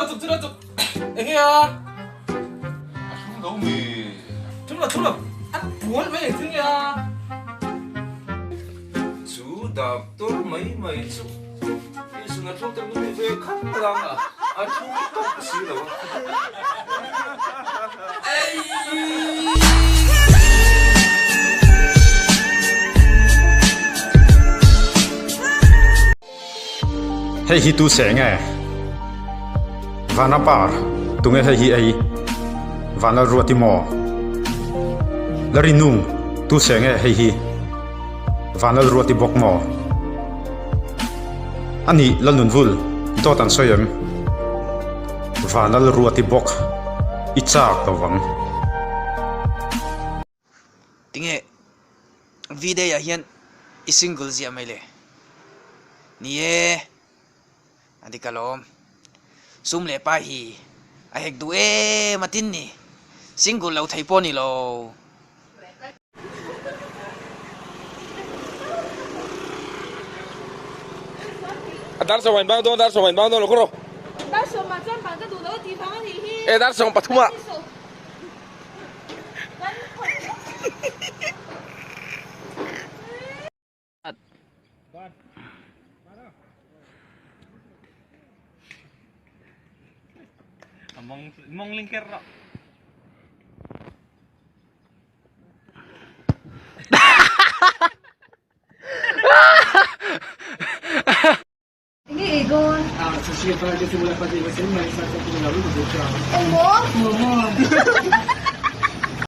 chuk chu lo chuk. Enge a? A thlum lo mi. Thlum lo thlum lo. A pual mai engtin nge a? Chu doctor mai mai chu i suna thlum te min ti ve khat lang a, a thlum tawp si lo a. Hei hi tu se nge? Vana par, tunge hei hi ei? Vana ruat i maw? Lari nung, tu se nge hei hi? Vana ruat i bawk maw? A nih, Lalnunvul, dawt an sawi em? Vanal ruat i bawk, i chak lo vang. Tinge V-day ah hian i single ziah mai le? Ni e, a dik alawm. Sum leh pa hi a hek duh em a tin ni. Single lo thei pawh ni lo. A dar sawm bang dawn dar sawm bang dawn lo khaw rawh. Dar sawmah chuan ban ka duh lo a tih vang a nih hi. E dar 13 ah. Enge ei dawn? Engmaw?